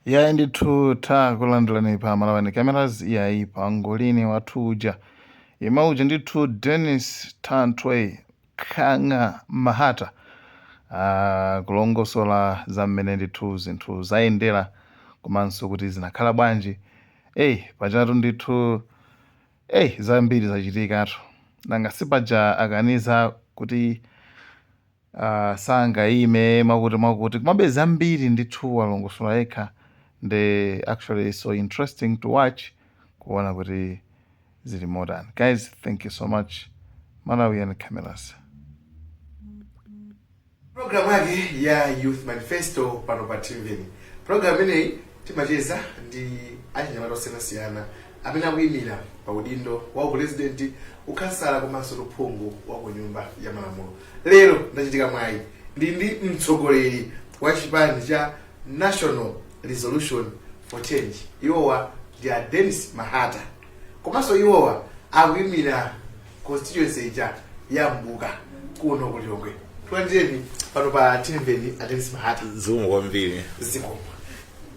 Iyayi ndithu, takulandirani pa Malawi Cameras. Iyayi, pangolini wathu uja, yemwe uja ndithu Dennis Thanthwe Khang'a Mahata, kulongosola za mmene ndithu zinthu zayendera komanso kuti zinakhala bwanji. Eyi, pajatu ndithu, eyi, zambiri zachitikatu. Nanga sipaja akaniza kuti sangayime, mwakuti mwakuti, komabe zambiri ndithu walongosola yekha. Ndi actually so interesting to watch, kuona kuti zili motani. Guys, thank you so much. Malawian Cameras. Programu yake ya Youth Manifesto pano pa TV. Programu imeneyi timacheza ndi achinyamata osiyanasiyana amene akuyimira pa udindo wa upurezidenti, ukhansala komanso uphungu wa ku Nyumba ya Malamulo. Lero ndachitika mwayi, ndi mtsogoleri wa chipani cha National Resolution for Change. Iwowa ndi a Dennis Mahata, komanso iwowa akuyimira constituency ija ya Mbuka kuno ku Lilongwe. Tulandireni pano pa TV, a Dennis Mahata. Zikomo kwambiri. Zikomo.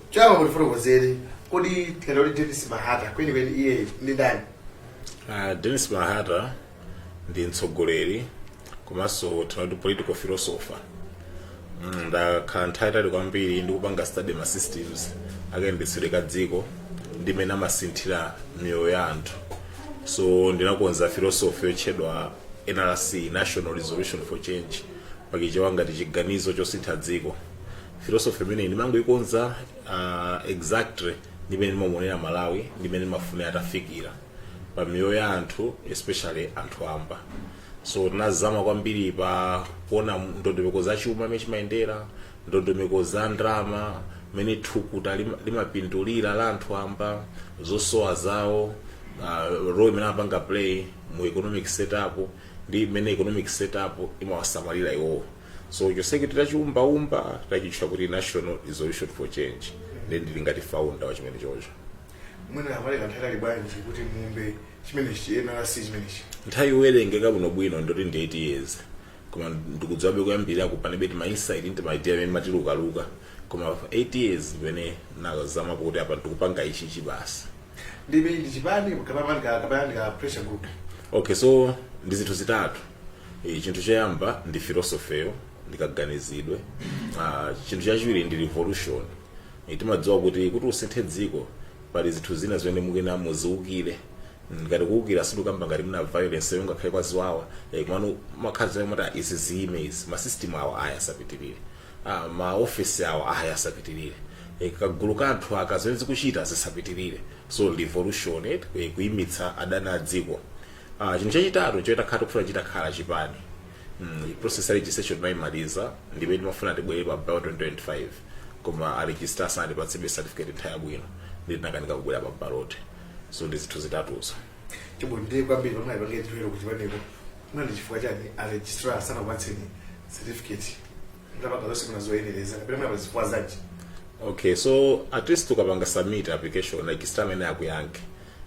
Chama mutifotokozere, kodi tikati kuti Dennis Mahata, kwenikweni iye ndi ndani? Dennis Mahata ndi mtsogoleri komanso tinati political philosopher. Ndakhala nthawi itali kwambiri ndikupanga study ma systems akayendetsedwe ka dziko ndi mmene amasinthira miyoyo ya anthu. So ndinakonza philosophy yotchedwa NRC, National Resolution for Change, pachichewa ngati chiganizo chosintha dziko. Philosophy imeneyi ndimangoikonza exactly ndimene ndimamuonera Malawi, ndimene ndimafuna atafikira pa miyoyo ya anthu, especially anthu amba. So tinazama kwambiri pa kuona ndondomeko za chuma imene chimayendera, ndondomeko za ndalama, mmene thukuta limapindulira la anthu amba, zosowa zawo, role imene amapanga play mu economic setup ndi imene economic setup imawasamalira iwowo. So chonsechi titachiumbaumba, tachitchula kuti National Resolution for Change. Ndi ndili ngati founder wa chimene chocho. Mwina amaleka nthawi itali bwanji kuti muumbe chimenechi, NRC chimenechi? Nthawi iwerengeka bwinobwino ndoti ndi 8 years, koma ndikudziwabe kuyambirira kupanibe ti ma insight ndi ma idea amene matilukaluka, koma 8 years pene nazama kuti apa ndikupanga ichichi basi. Ndime ndi chipani kapena ndika pressure group? Okay, so ndi zinthu zitatu. Chinthu choyamba ndi philosophy, ndikaganizidwe. Chinthu chachiwiri ndi revolution. Timadziwa kuti usinthe dziko pali zinthu zina zimene mukena muziukire. Ngati kuwukira sindikamba ngati muna violence yo ngakhale kwa ziwawa, komano makhazi mati izi ziyime, izi ma system awa aya asapitirire, ma office awa aya asapitirire, kagulu ka anthu aka zimene zikuchita zisapitirire. So revolution, kuyimitsa adani a dziko. Chinthu chachitatu choita khala tikufuna chitakhala chipani. Process ya registration tinayimaliza, ndipo timafuna tibwere pa ballot 2025, koma a registrar sanatipatsebe certificate nthawi yabwino, ndi tinakanika kubwera pa ballot. So ndi zinthu zitatuzo. Chibwe ndiye kwambiri pamene apange chitwero kuchipaneko, mwina ndi chifukwa chani a registrar sanakupatseni certificate mutapanga zonse muna zoyenereza, kapena mwina pa zifukwa zanji? Okay, so at least ukapanga submit application, registrar amene akuyankhe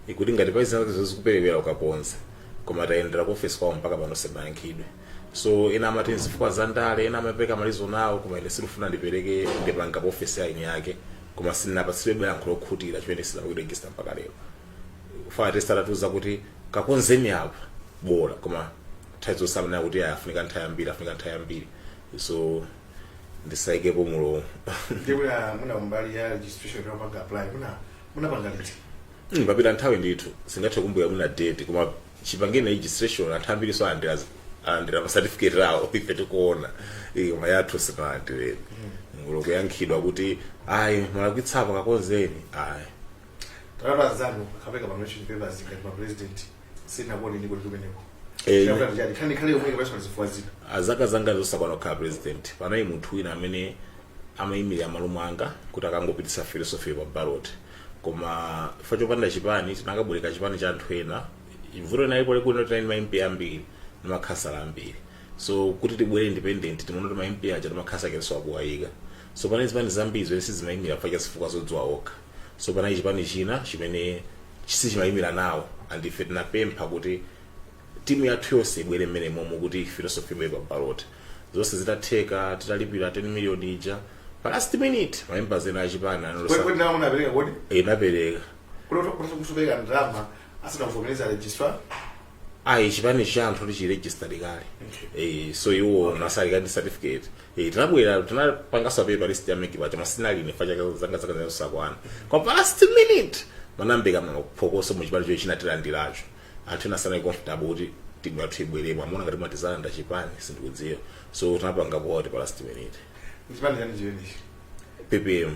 ikuti ngati pali zina zikuperewera ukakonza, koma tayendera ku office kwawo mpaka pano sinayankhidwe. So ena amati zifukwa za ndale, ena amapereka malizo nawo, koma ine sindifuna ndipereke ndipanga pa office ya eni yake, koma sindinapatsidwe yankho lokhutira chimene sinapangidwe register mpaka lero. Fa test atatiuza kuti kakonzeni apa bola, koma nthawi zonse amanena kuti aya afunika nthawi yambiri, afunika nthawi yambiri, so ndisayikepo mulomo. Ndiye muna mbali ya registration yopanga apply munapanga liti? Papita nthawi ndithu, singathe kumbukira muna date, koma chipangeni registration anthu ambiri so alandira ma certificate awo ife tikuona. Koma yathu sinalandireni ngulo kuyankhidwa kuti ayi, mwalakwitsapo, kakonzeni, ayi. Talapa zanu akapeka pa nomination papers ngati pa president, sinakuoneni kuti kumeneko. Chani khani khale yomwe kapesa zifukwa zina? Azaka zanga zosakwana kukhala president. Panali munthu wina amene amayimirira malo mwanga kuti akangopitisa philosophy pa ballot, koma chifukwa chopanda chipani tinakabwereka chipani cha anthu ena. Vuto linalipo likuti tinali ma MP ambiri ndi makhansala ambiri, so kuti tibwere independent timaona kuti ma MP aja ndi makhansala kenso akuwayika. So panali zipani zambiri zimene sizimayimira chifukwa cha zifukwa zodziwa okha. So panali chipani china chimene sichimayimira nawo, and ife tinapempha kuti timu yathu yonse ibwere mmene momwe kuti philosophy ibwere pa ballot. Zonse zitatheka, titalipira 10 million ija, Pa last minute mamembers ena achipani Kodi ndalama munapereka kodi? Inapereka. Kuti kupereka ndalama asanakuvomereza registrar? Ayi, chipani cha anthu tichiregistered kale. So iwo nasalika ndi certificate. Tinabwera, tinapangaso paper list ya MEC pacha masinali fa chaka zanga zaka zosakwana. Kwa pa last minute manambika maphokoso mu chipani cho chinatilandiracho. Anthu ena sanali comfortable kuti timu yathu ibweremo, amuna ngati matizalanda chipani, sindikudziwa. So tinapanga poti pa last minute. Chipani chani chimenechi? PPM.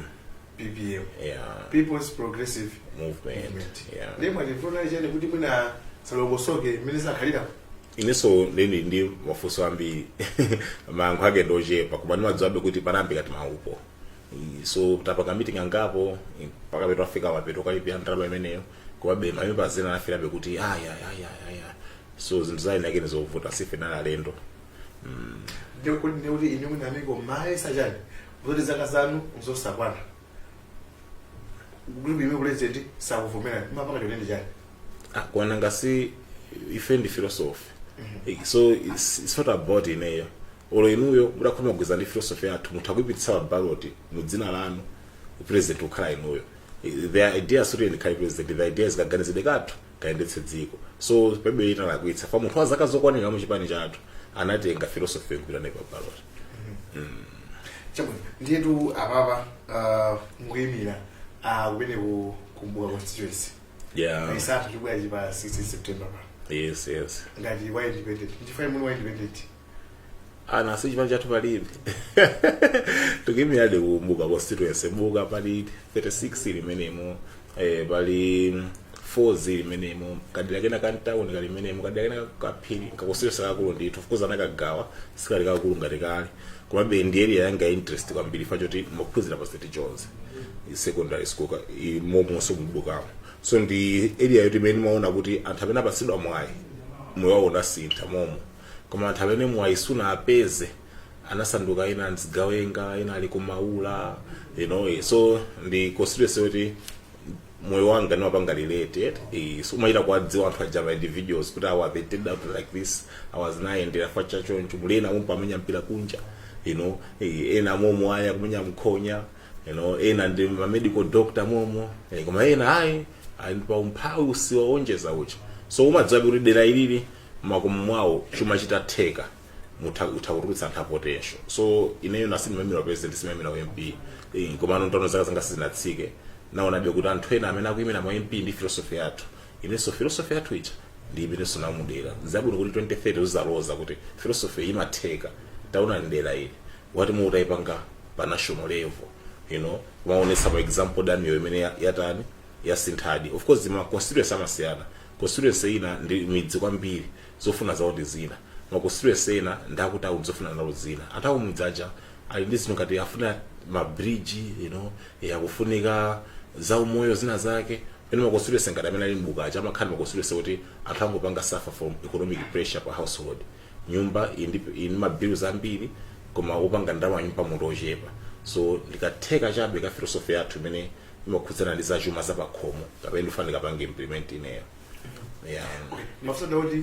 PPM? Yeah. People's Progressive Movement. Movement. Yeah. Ndiye mwati mfuna chani kuti mwina salongosoke mmene zakhalira? Inenso ndini ndi mafunso ambiri, mayankho ake ndochepa, koma ndimadziwabe kuti panambika timaupo. So tapanga meeting angapo mpaka peto afika mapeto kalipira ndalama imeneyo, komabe mamembers ena anafirabe kuti aya aya aya. So zinthu zaine ake nizovuta, sife nali alendo. Ndikuti inu mwina amiko mayesa chani zoti zaka zanu nzosakwana kuti ime president sakuvomera, mapanga chonene chani? Ah, kwana ngasi ife ndi philosophy. So it's not about ineyo olo inuyo. Mudakhoma kugwiza ndi philosophy yathu, mutha kuyipititsa pa ballot mu dzina lanu, president kukhala inuyo. The idea suti ndikhale president, the idea is kaganizidwe kathu kayendetse dziko. So pebe inalakwitsa fa munthu wa zaka zokwanira mu chipani chathu anatenga philosophy kupita nayo pa ballot. Chabwino, ndiyetu apapa mukuyimira kumene ku Mbuka constituency. Isathu chibwera chipa 16 September pa. Yes. Ngati wa independent, nchifukwa muni wa independent? Ana si chipani chathu palibe. Tikuyimira ku Mbuka constituency. Mbuka pali 36 limenemo, pali 4 limenemo, kadera kena ka town kali limenemo, kadera kena kaphiri kaconstituency kakulu ndithu. Of course anakagawa, sikali kakulu ngati kale, komabe ndi area yanga ya interest kwambiri fa choti maphunzira pa St John's Secondary School momonso mubukamo. So ndi area yoti imene maona kuti anthu amene apatsidwa mwayi, moyo wawo unasintha momo, koma anthu amene mwayi sunapeze anasanduka ena nzigawenga, ena ali kumaula. So ndi constituency yoti moyo wanga ndimapanga related. So umayita kuwadziwa anthu aja, ma individuals, kuti awa they turned out like this, awa zinayendera fa chachoncho. Muli ena momwe pamenya mpira kunja, ena momo aya kumenya mkhonya, ena ndi ma medical doctor momo, koma ena ayi ali pa umphawi usiwaonjeza ucha. So umadziwa kuti dera ilili makomo mwawo chuma chitatheka mutha utha kutulutsa anthu a potential. So ineyo nasi ndimamira president, simamira MP, komano ntano zaka zanga sizinatsike, naonabe kuti anthu ena amene akuyimira ma MP ndi philosophy yathu, inenso philosophy yathu ija ndi imenenso namudera. Zabwino kuti 2030 uzaloza kuti philosophy imatheka, taona ndera ili wati muutayipanga pa national level, kumaonetsa for example daniel imene yatani yasinthadi. Of course ma constituency amasiyana. Constituency ina ndi midzi kwambiri, zofuna zawo ndi zina. Ma constituency ena ndakuti awu zofuna nawo zina. Anthu akumudzi aja ali ndi zinthu ngati afuna ma bridge, akufunika zaumoyo zina zake, pene ma constituency ngati amene ali mbuka aja amakhala ma constituency kuti anthu angopanga suffer from economic pressure pa household. Nyumba ili ndi ma bills ambiri, koma upanga ndalama nyumba munthu ochepa. So ndikatheka chabe ka philosophy yathu imene imakhudzana ndi zachuma zapakhomo kapena ndifuna ndikapange implement ineyo, yeah. Mafuta kuti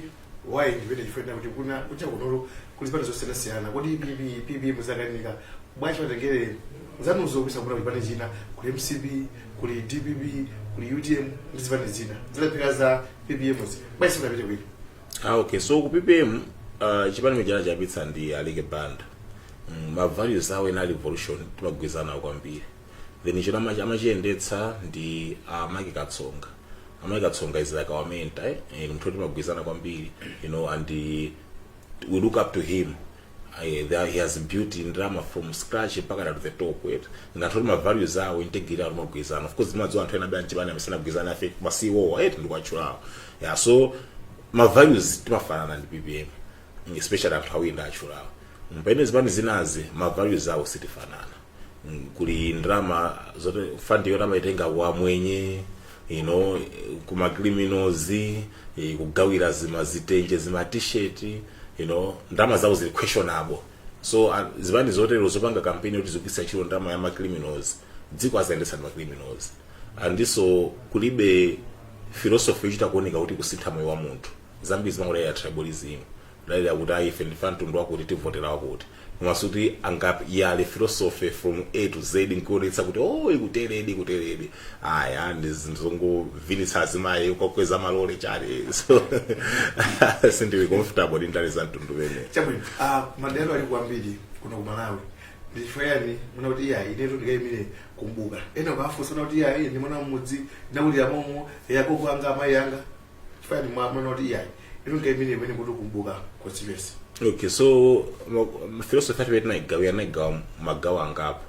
why independent? Chifukwa kuti kuna kucha kunolo kuli zipani zosiyanasiyana. Kodi PP PP muzakanika bwanji patengere zanuzo kuisa kuna chipani china? Kuli MCP, kuli DPP, kuli UTM ndi zipani zina zilaphika za PPM zi, bwanji simunapite kwina? Ah, okay, so ku PPM, chipani mijana chapitsa ndi Alike Banda. Ma values awo ena revolution timagwirizana nawo kwambiri. Then icho amachiyendetsa ndi Mike Katsonga. Mike Katsonga is like our mentor, eh? Munthu timagwirizana kwambiri, and we look up to him. There he has built ndalama from scratch mpaka to the top, right? Ngati ma values awo, integrity awo, timagwirizana. Of course timadziwa anthu ena bwanji chipani amene agwirizana afe ma CEO, eh, ndikuatchulawo, yeah. So ma values timafanana ndi PPM, especially anthu awiri ndatchulawo. Pamene zipani zinazi ma values awo sitifanana. Kuli ndalama zote fund yoti amaitenga kwa mwenye, kuma criminals, kugawira zima zitenje, zima t-shirt, ndalama zawo zili questionable. So zipani zotero zopanga campaign yoti zikugwiritsa ntchito ndalama ya ma criminals, dziko azayendetsa ndi ma criminals. Andiso kulibe philosophy yochita kuoneka kuti kusintha moyo wa munthu. Zambiri zimangodalira tribalism. Kudalira kuti ayi, ife ndife mtundu wakuti, tivotera wakuti, koma suti angayale philosophy from A to Z nkuonetsa kuti, oh, ikuteredi, ikuteredi. Aya ndi zinthu zongovinitsa azimayi, kwakweza malole chale, so sindili comfortable ndi ndale za mtundu umene. Chabwino. Madera ali kwambiri kuno ku Malawi, ndi chifukwa yani muna kuti iya, inetu ndikayimire kumbuka? Ena ukafunsa kuti iya, ine ndi mwana mmudzi, ndakulira momo, yagogo anga, amayi anga. Chifukwa yani muna kuti iya, inu ndikayimire imene kuti kumbuka constituency? Okay, so philosophy yathu tinayigawa, nayigawa magawo angapo.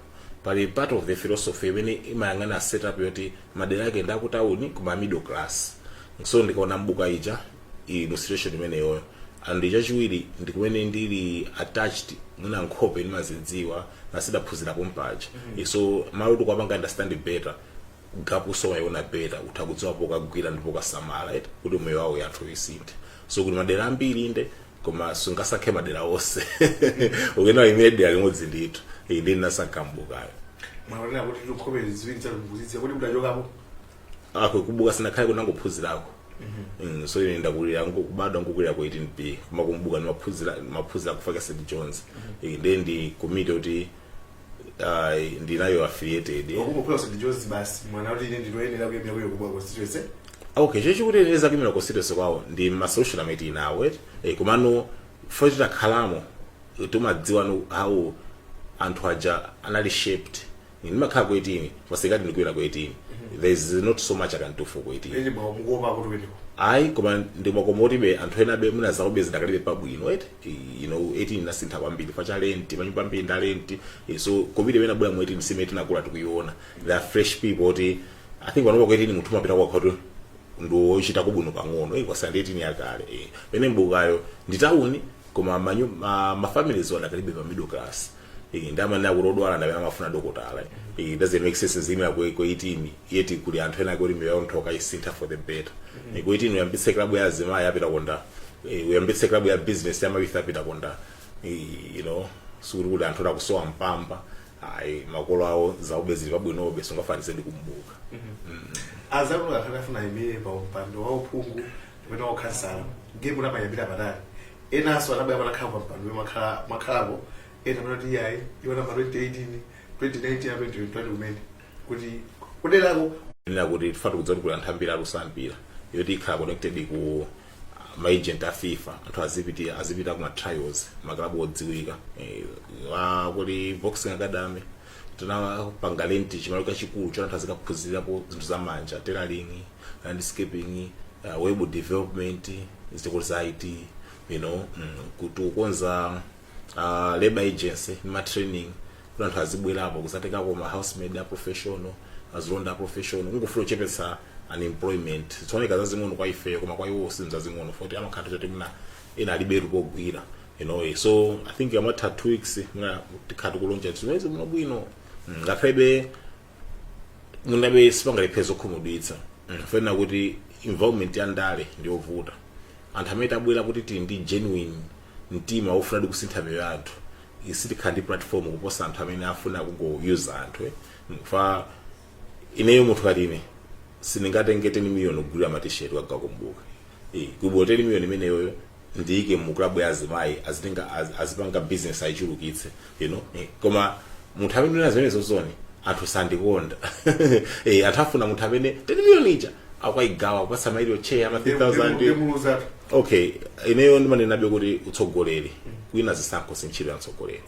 Pali part of the philosophy imene imayang'ana setup yoti madera ake ndi akutawuni koma middle class. So ndikaona Mbuka ija ili mu situation imeneyoyo. And chachiwiri, ndikumene ndili attached, mwina nkhope ndimazidziwa, nasidaphunzirapo mpaja. So malo kuti understand better gap, so wayiona better, utha kudziwa pokagwira ndipo kasamala, right? Kuti moyo wawo yanthu isinthe. So kuti madera ambiri inde, koma sungasankhe madera onse, ukena imene dera limodzi ndithu. Iyi ndi ndinasankha Mbukayo. Mwaonera kuti nkhope ziwiri zalumbuzidziwa kuti mudachokapo? Ako kubuka sinakhale, kunangophunzirako. So ine ndakulira, kubadwa nkukulira ku 18B, koma kumbuka ndimaphunzira kufaka St John's. Ndiye ndi committee kuti ndinayo affiliated. Okungophula St John's basi, mwana kuti ine ndinoyenera kuyimira kuyo kubuka constituency? Okay, chochi kuti eneza kuimira constituency kwawo ndi ma solution amene tinawo, komano fo titakhalamo timadziwa no how anthu aja anali shaped. Ndimakhala ku 18, masikati ndikuyera ku 18. There is not so much I can do for ku 18. Ine mukuopa kuti kumeneko? Ayi, koma ndimakoma kuti anthu ena be muna zawo zidakalibe pabwino, right? 18 inasintha kwambiri fa cha rent, manyumba ambiri nda rent. So komiti imene abwera mu 18 simene tinakula tikuiona. There are fresh people kuti I think panopa ku 18 munthu umapita kwakha kuti ndiochita kubwino pang'ono, kwasiyana ndi 18 yakale. Pene Mbukayo ndi tawuni, koma ma families adakalibe pa middle class. Ndi amanena kuti odwala ndamene amafuna dokotala. Doesn't make sense zimira ku 18 yeti kuli anthu ena kuti miyoyo yawo akaisintha for the better. Ku 18 uyambitse club ya azimayi, apita konda. Uyambitse club ya business ya ma youth, apita konda. Sikuti kuti anthu akusowa mpamba, ayi, makolo awo zaube zili pabwinobe, sungafanise ndi kumbuka. Azanu akhala afuna ayimire pa mpando wa uphungu kapena wa ukhansala, game lamayambira patali. Enanso anabwera patakhala pa mpando mwakhalapo. Ena manati iyayi, iwona ma 2018, 2019, 2020 kumene kuti kuderako. Nena kuti tifuna kudziwa kuti kuli anthu ambiri alusampira yoti ikhala connected ku ma agent a FIFA, anthu azipita kuma trials, maklabu odziwika. Kuli boxing academy, tinapanga rent chimalo chachikulu cho anthu azikaphunzirapo zinthu za manja, tailoring, landscaping, web development, zitiko za IT, kuti kukonza labor agency ndi ma training kuti anthu azibwerapo kuzatekako ma housemaid a professional, azilonda a professional, kungofuna kuchepetsa unemployment. Zioneka zazing'ono kwa ifeyo, koma kwa iwo si zazing'ono, foti amakhala choti muna ena alibe pogwira. So I think amatha 2 weeks muna tikhala tikulonja zimene muno bwino. Ngakhalebe munabe sipangalephe zokhumudwitsa. Fanena kuti environment ya ndale ndiyovuta. Anthu amene tabwera kuti tili ndi genuine mtima wofuna kusintha miyoyo ya anthu, sitikhala ndi platform kuposa anthu amene afuna kungoyuza anthu. Fa ineyo munthu kati ine sindingatenge 10 million kugulira ma T-shirt kagawa kumbuka. Kubo 10 million imeneyoyo ndiyike mu club ya azimayi, azitenga azipanga business, ayichulukitse. Koma munthu amene unena zimene zozoni, anthu sandikonda. Anthu afuna munthu amene 10 million ija akwayigawa kupatsa mailio chair ama 3000. Ndemuluzatu. Okay, ineyo ndimanenabe kuti utsogoleri kwina zisankho si ntchito ya mtsogoleri.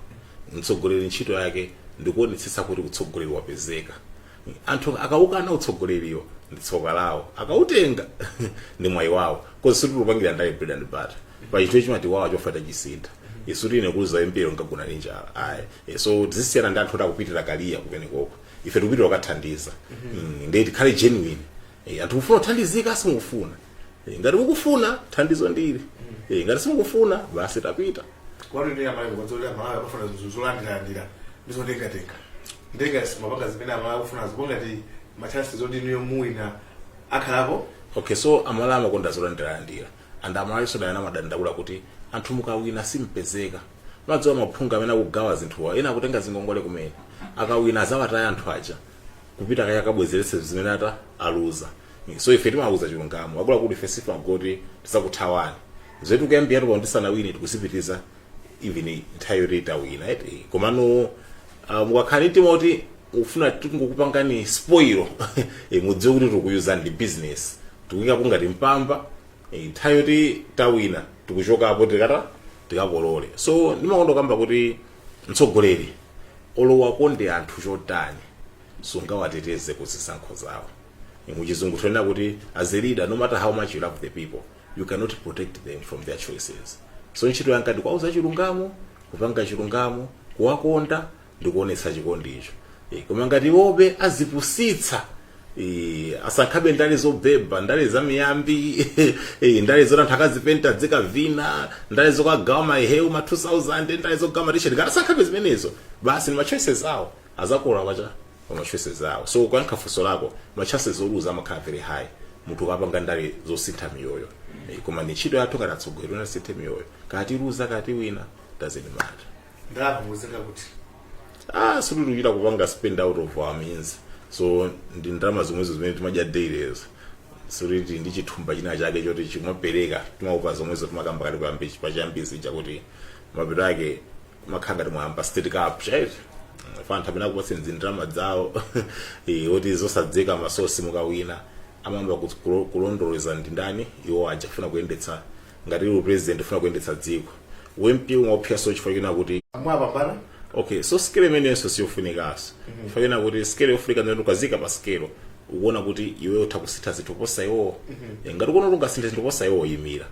Mtsogoleri ntchito yake ndikuonetsetsa kuti utsogoleri wapezeka. Anthu akaukana utsogoleriyo ndi tsoka lawo, akautenga ndi mwayi wawo, 'cause situlupangira ndale bread and butter pa chinthu chimati wawa chofata chisintha. Isuti ine kuluza mpiro nkagona ndi njala, ayi. So tizisiyana ndi anthu oti akupitira kaliya kumene koko, ife tikupitira kukathandiza. Ndiye tikhale genuine. Anthu kufuna kuthandizika, simukufuna. Ngati mukufuna thandizo ndili. Ngati simukufuna, basi, tapita. Kwanu ndi Amalawi, kwanza Amalawi amafuna zinthu zolandilandira ndi zotengatenga. Ndenga simapanga zimene Amalawi akufuna, zipongati ma chances zoti inuyo muwina akhalapo? Okay, so Amalawi amakonda zolandilandira, and Amalawi sodayana amadandaula kuti anthu mukawina simpezeka. Madziwa maphungu amene akugawa zinthuwa, ena akutenga zingongole kumene, akawina azawataya anthu aja kupita kaya akabwezeretse zimene ata aluza. So ife timawuza chilungamo akuluakulu, ife sifagoti tizakuthawani. Zetu kuyambira tupa ndisanawine, tikusipitiza even nthawi yoti tawina, right? Komano mukakhala ndi mtima kuti ufuna tikungokupangani spoil, mudziwe kuti tikuyuza ndi business, tikuyikapo ngati mpamba. Nthawi yoti tawina tikuchokapo, tikata tikakolole. So ndimakonda kamba kuti mtsogoleri olowako ndi anthu chotani sungawateteze ku zisankho zawo. Muchizungu tonena kuti as a leader, no matter how much you love the people, you cannot protect them from their choices. So ntchito yanga ndikuwauza chilungamo, kupanga chilungamo, kuwakonda ndikuonetsa chikondicho. Koma ngati iwobe azipusitsa, asankhabe ndale zobeba, ndale za miyambi, ndale zoti anthu akazipenta dzikavina, ndale zokagawa mahewu ma 2000, ndale zogawa ma T-shirt, ngati asankhabe zimenezo, basi ni ma choices awo, azakola pacha pa ma choices awo. So kuyankha funso lako, ma chances oluza amakhala very high munthu ukapanga ndale zosintha miyoyo. Koma ni ntchito yathu ngati atsogoleri asinthe miyoyo, kati luza kati wina, doesn't matter. Ndalama muzenga kuti? Ah, situluchita kupanga spend out of our means, so ndi ndalama zomwezo zimene timadya daily. Sikuti ndi chithumba china chake choti chimapereka, timaupa zomwezo timakamba kati kuyambi pachiyambisi chakuti mapeto ake makhala ngati mwayamba state capture, right? Fa anthu amene akupatseni zindalama zawo oti zosadzeka masosi, mukawina amayamba kulondoloza ndi ndani iwo aja kufuna kuyendetsa. Ngati iwo president ufuna kuyendetsa dziko, uMP umaphiyaso chifukwa china kuti Mwapambana. Okay, so scale imenenso siyofunikanso, chifukwa china kuti scale yofunika ndiyoti ukazika pa scale ukuona kuti iwe utha kusintha zinthu posa iwowo. Ngati ukuona kuti ungasinthe zinthu posa iwowo, yimira.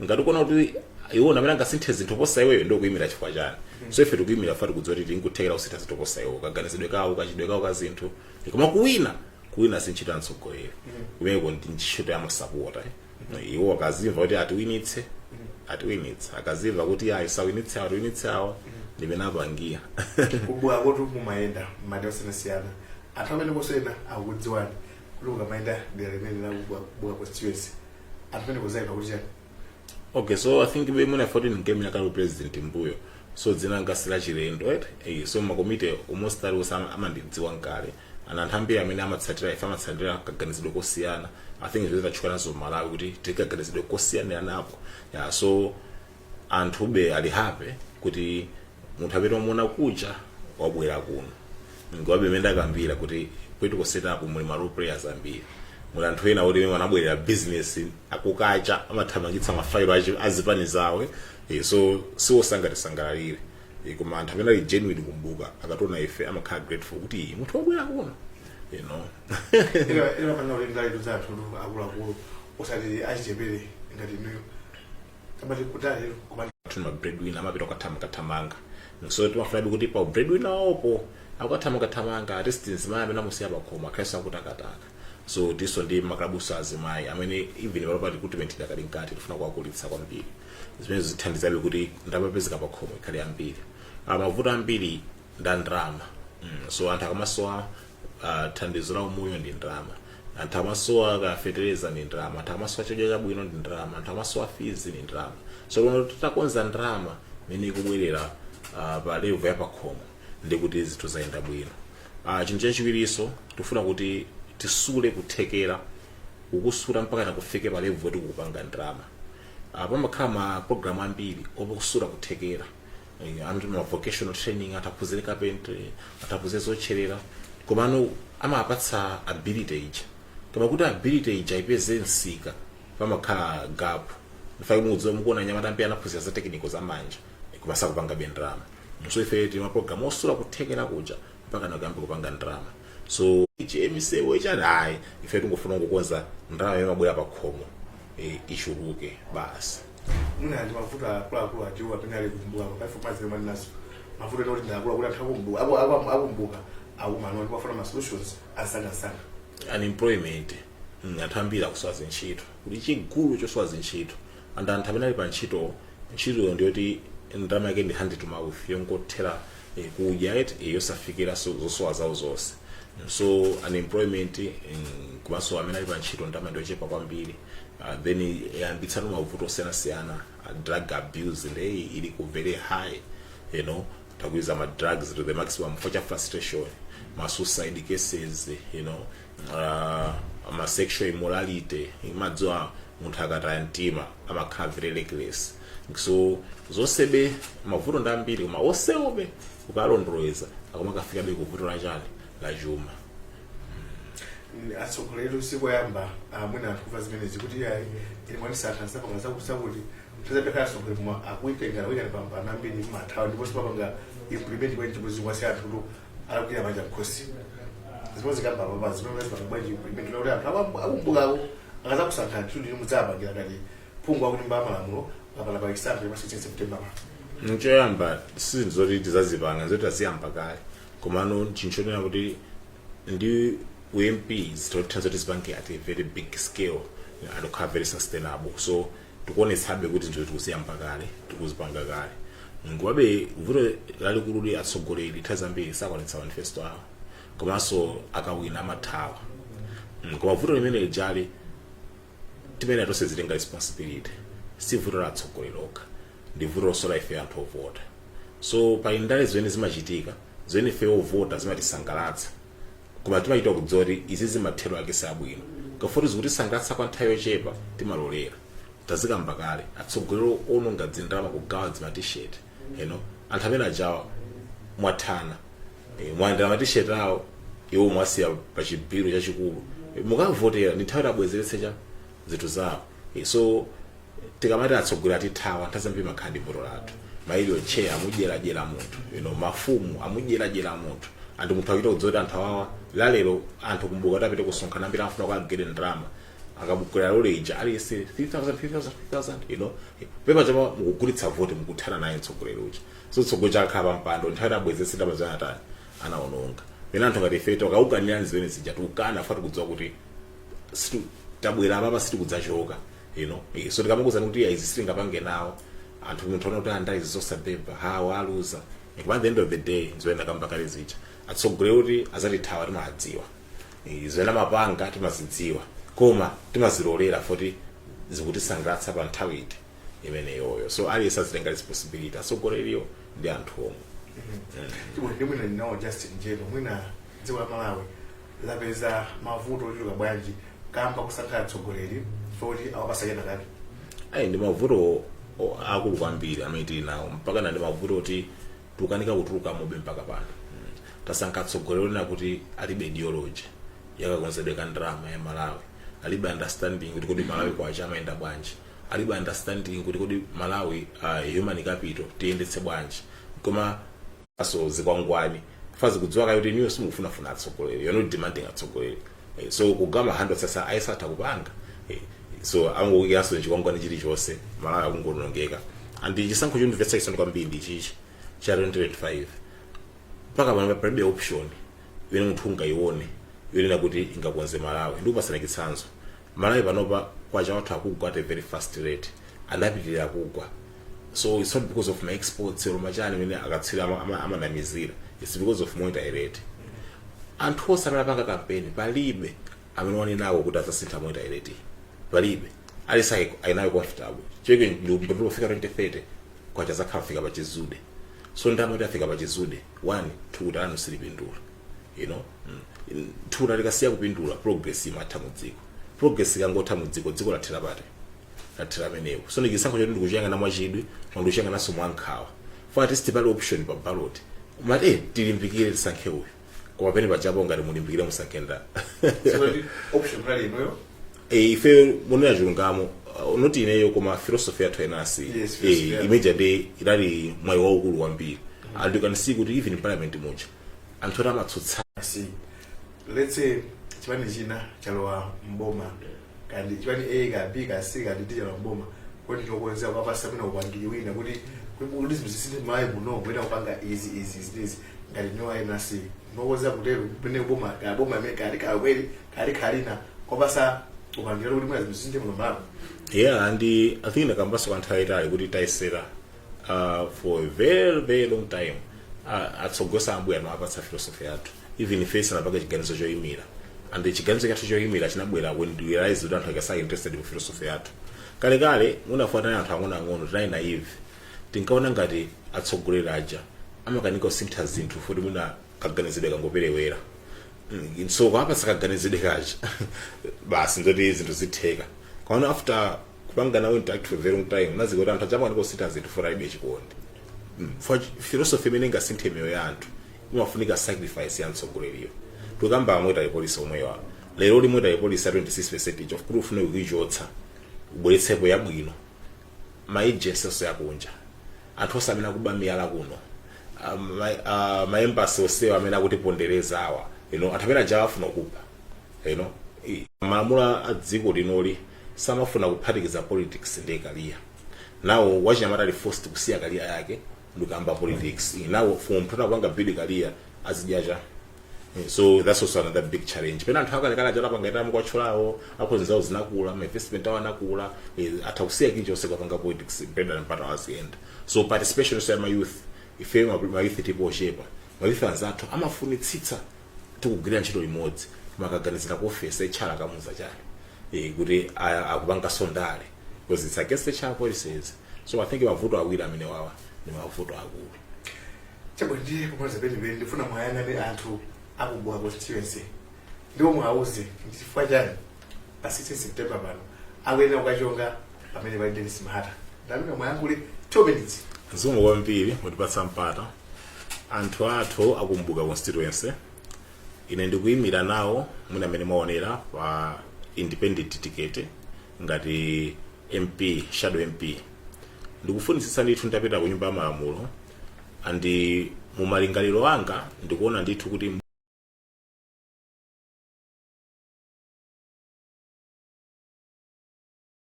Ngati ukuona kuti iwo amene angasinthe zinthu posa iweyo, ndio kuyimira chifukwa chani? So ife tikuyimira fati kudziwa kuti tinkuthekera kusintha zinthu posa iwowo, kaganizidwe kawo, kachidwe kawo ka zinthu. Koma kuwina, kuwina si ntchito ya mtsogoleri, kumeneko ndi ntchito ya masapota. Iwo akazimva kuti atiwinitse, atiwinitse; akazimva kuti ayi, sawinitse awa, atiwinitse awa, ndimene apangira. Kubuka kotu mumayenda madera osiyanasiyana, anthu amene kosena akukudziwani kuti mukamayenda dera limene la Buka constituency, anthu amene kuzayipa kuti chani? Okay, so I think be muna 14 game yakale president mbuyo, so dzina ngasila chilendo, right? So makomite almost ali amandidziwa nkale, ana anthu ambiri amene amatsatira ife amatsatira kaganizidwe kosiyana. I think zimene tachuka nazo Malawi kuti tikaganizidwe kosiyanira napo, yeah. So anthu be ali happy kuti munthu amene wamuona kuja wabwera kuno. Ngowabe imene ndakambira kuti political setup muli ma role players ambiri, muli anthu ena kuti imene anabwerera business, akukacha amathamangitsa mafailo azipani zawo. So siwosangatisangalalire. Koma anthu amene ali genuine kumbuka akationa ife amakhala grateful kuti "Iyi, munthu wabwera kuno." Ina kuti ndale za anthu akuluakulu, osati achichepere ngati inuyo, amati kutali koma Tuna breadwinner amapita kukathamanga, so timafunabe kuti pa breadwinner wawopo akukathamangathamanga, at least mzimayi amene amusiya pakhomo akhalenso akutakataka. So tiso ndi makalabuso azimayi amene even panopa recruitment idakali mkati, tifuna kuwakulitsa kwambiri. Zimene zithandizabe kuti ndamapezeka pakhomo ikhale ambiri. Mavuto ambiri nda ndalama. So anthu akamasowa thandizo la umoyo ndi ndalama, anthu amasowa kafetereza ndi ndalama, anthu amasowa chakudya chabwino ndi ndalama, anthu amasowa fees ndi ndalama. So lero titakonza ndalama imene ikubwerera pa level ya pakhomo, ndi kuti zinthu zayenda bwino. Chinthu chachiwiriso tifuna kuti tisule kuthekera, kukusula mpaka nakufike pa level yoti kukupanga ndalama. Pamakhala ma program ambiri okusula kuthekera, amati ma vocational training, ataphunzire carpentry, ataphunzire zotcherera, komano amapatsa ability ija, koma kuti ability ija ipeze msika pamakhala gap. Mfake mudziwa mukuona anyamata ambiri anaphunzira za technical za manja koma sakupanga ndalama. So ife tili ma program osula kuthekera kuja mpaka nakuyamba kupanga ndalama. So ichi emisewu ichani, ayi, ife tingofuna kukonza ndalama imene mabwera pa khomo ichuluke basi. Mwina ndi mavuto akuluakulu atiwo amene ali kumbuka paife mazile mwalinaso mavuto ena kuti ndi akuluakulu, anthu akumbuka akumbuka akumano ndipo afuna ma solutions ansangansanga. Unemployment. Anthu ambiri akusowa zintchito, kuti chigulu chosowa zintchito, and anthu amene ali pa ntchito, ntchitoyo ndiyoti ndalama yake ndi hand to mouth, yongothera kudya eti, yosafikira zosowa zawo zonse. So unemployment, komanso amene ali pa ntchito ndalama ndiyochepa kwambiri. Then yambitsano mavuto osiyanasiyana, drug abuse ndeyi ili ku very high, takuiza ma drugs to the maximum for frustration, ma suicide cases, ma sexual immorality. Imadziwa Munthu akataya mtima amakhala very reckless. So zonsebe mavuto ndi ambiri, koma onsewobe ukalondoleza akumakafikabe kuvuto lachani, la chuma. Atsogoleri sikoyamba mwina anthu kuva zimenezi kuti yayi, ine mwanisatha sapanga zakuti tazapekhala atsogoleri koma akuitenga wina pambana ambiri mathawa ndipo sipapanga implement bwanji chimwe zikwasi anthu tu alakwira manja mkhosi zimwe zikamba papa zimene zipanga bwanji implement kuti anthu akumbukako akazakusankha anthu ndinu mudzapangira ngati phungu akunyumba ya malamulo kapana pa chisankho cha 16 September. Nchoyamba, sizinthu zoti tizazipanga, zoti taziyamba kale, komano chinthu chonena kuti ndi u MP zitotha zoti zipange at a very big scale and kukhala very sustainable. So tikuonetsabe kuti zinthu tikuziyamba kale, tikuzipanga kale. Ngobabe vuto lalikulu li atsogoleri nthawi zambiri sakwanitsa manifesto awo, komanso akawina amathawa. Koma vuto limene lijali timene tonse zitenga responsibility, si vuto la atsogoleri okha, ndi vuto lonso la ife anthu ovota. So pali ndale zimene zimachitika zimene ife ovota zimatisangalatsa, koma timachita kudziwa kuti izi zimathero ake sabwino. Kafoti zikutisangalatsa kwa nthawi yochepa, timalolera. Tazikamba kale, atsogoleri ononga dzindalama kugawa dzima T-shirt, anthu amene ajawa mwathana, mwayendera ma T-shirt awo, iwo mwasiya pa chibiru chachikulu. Mukavotera ndi nthawi tabwezeretse cha zinthu zawo. So tikamati atsogoleri atithawa, nthawi zambiri makhala ndi vuto lathu. Ma area chair amudyeradyera munthu, mafumu amudyeradyera munthu, anthu munthu akuchita kudziwa kuti anthu awawa lalero anthu kumbuka kuti apite kusonkhana ambiri amafuna kukagere ndalama, akabukwera loleja aliyense 3000, 3000, 3000, pepa chama mukugulitsa voti, mukuthana naye mtsogoleri uja. So mtsogoleri akakhala pa mpando, nthawi tabwezetse ndalama zimene atani anaononga. Pena anthu ngati ife tikaukanirani zimene zija, tikukana fa tikudziwa kuti tabwera apapa sitikudzachoka. So tikamakuzani kuti izi sitingapange nawo, anthu munthu ona kuti anda izi zosabeba hawa aluza. Koma at the end of the day, zimene ndakamba kale zija, atsogoleri kuti azatithawa timadziwa, zimene amapanga timazidziwa, koma timazilolera foti zikutisangalatsa pa nthawi iti imeneyoyo. So aliyense azitenga responsibility, atsogoleriyo ndi anthu omwe. Chimwe ndi mwina ndinawo just in general, mwina dziko la Malawi lapeza mavuto ochuluka bwanji kamba kusankha atsogoleri foti awapasa kena kake? Ayi, ndi mavuto akulu kwambiri amene tili nawo mpaka na ndi mavuto oti tikukanika kutuluka mobe mpaka pano. Tasankha atsogoleri onena kuti alibe ideology yakakonzedwe ka ndalama ya Malawi, alibe understanding kuti kodi Malawi kwacha amayenda bwanji, alibe understanding kuti kodi Malawi human capital tiyendetse bwanji. Koma so zikwangwani fazi kudziwa kayo kuti niyo simukufunafuna atsogoleri, you're not demanding atsogoleri. So kugama 100 sasa ayisatha kupanga. So angokukiranso chikwangwani chilichonse, Malawi akungonongeka. And chisankho chondimvetsa chisoni kwambiri ndi chichi cha 2025. Mpaka pano palibe option imene munthu ungayione yonena kuti ingakonze Malawi. Ndikupasana chitsanzo, Malawi panopa kwacha wathu akugwa at a very fast rate, anapitirira kugwa. So it's not because of my exports or machani imene akatswiri amanamizira, it's because of monetary rate. Anthu onse amene apanga kampeni, palibe amene wanenako kuti adzasintha monetary rate, palibe. Alisa ayinayo comfortable cheke ndikufika 2030 kwacha zakhala fika pa chizude. So ndalama kuti afika pa chizude, one, thukuta lanu silipindula. Thukuta likasiya kupindula, progress imatha mu dziko. Progress ikangotha mu dziko, dziko lathera pati? Lathera amenewo. So ndi chisankho choti ndikuchiyang'ana mwachidwi, koma ndikuchiyang'ananso mwankhawa for at least pali option pa ballot umati tilimbikire tisankhe uyu, koma pene pajapo ngati mulimbikire musankhe nda So kuti option kunali inuyo? Ife munena chilungamo, not ineyo koma philosophy yathu enasi. Yes, philosophy yathu. Imeja ndi inali mwayi waukulu kwambiri, and you can see kuti even in parliament muja anthu oti amatsutsa. Si let's say chipani china chalowa mboma, kandi chipani A ka B ka C ka D chalowa mboma, kodi chokonzera kukapasa mwina upangiri wina kuti zinthu zisinthe Malawi muno, mwina kupanga izi, izi, izi, izi, ngati nyo NRC nokonzera kutero pene boma ka boma imene kali kakweri kali khalina kopasa upangiri kuti mwina zinthu zisinthe muno Malawi? Yeah, and I think ndakambaso kwa nthawi itali kuti tayesera for a very very long time. Atsogosa ambuya amapatsa philosophy yathu, even ife sanapanga chiganizo choyimira, and chiganizo chathu choyimira chinabwera when we realized kuti anthu akasali interested mu philosophy yathu. Kalekale munafuatana anthu ang'onoang'ono, tinali naive, tinkaona ngati atsogoleri aja amakanika kusintha zinthu futi mwina kaganizidwe kangoperewera. So kwapasa kaganizidwe kaja basi, ndoti zinthu zitheka. Koma Kwana after kupanga nawo interact for a very long time, nazika kuti anthu achapanga kusintha zinthu for alibe chikondi. For philosophy imene ingasinthe miyoyo ya anthu imafunika sacrifice ya mtsogoleriyo. Tukamba monetary policy omwewa lero li, monetary policy ya 26 percentage of kuti ufune kuichotsa, ubweretsepo yabwino, ma agencies yakunja, anthu onse amene akuba miyala kuno, ma embassy onsewa amene akutipondereza awa, anthu amene aja afuna kupha. Malamulo a dziko linoli samafuna kuphatikiza politics ndi career. Nawo wachinyamata ali forced kusiya career yake ndikuyamba politics. Nawo for munthu akupanga build career azidyacha. So that's also another big challenge. Pena anthu akalekale achatapanga itamu kwatchulawo akhozi zawo zinakula, ma investment awo anakula, atha kusiya chilichonse kupanga politics mpenda mpata waziyenda. So participation ya ma youth, ife ma youth tipo ochepa, ma youth anzathu amafunitsitsa tikugwira ntchito limodzi, makaganizira ku office HR kamuza chani, kuti akupanga sondale because it's against the HR policies. So I think mavuto awiri amene wawa ndi mavuto akulu. Chabwino, ndiye pomaliza penipeni ndifuna mwayang'ane anthu aku Buka constituency ndipo mwauze ndi chifukwa chani pa 16 September pano akuyenera kukachonga pamene pali Dennis Mahata. Ndamene mwayankhule 2 minutes. Zikomo kwambiri mutipatsa mpata. Anthu athu aku Mbuka constituency, ine ndikuyimira nawo mwina amene mwaonera pa independent ticket ngati MP, shadow MP. Ndikufunitsitsa ndithu nditapita ku Nyumba ya Malamulo, andi mumalingaliro anga ndikuona ndithu kuti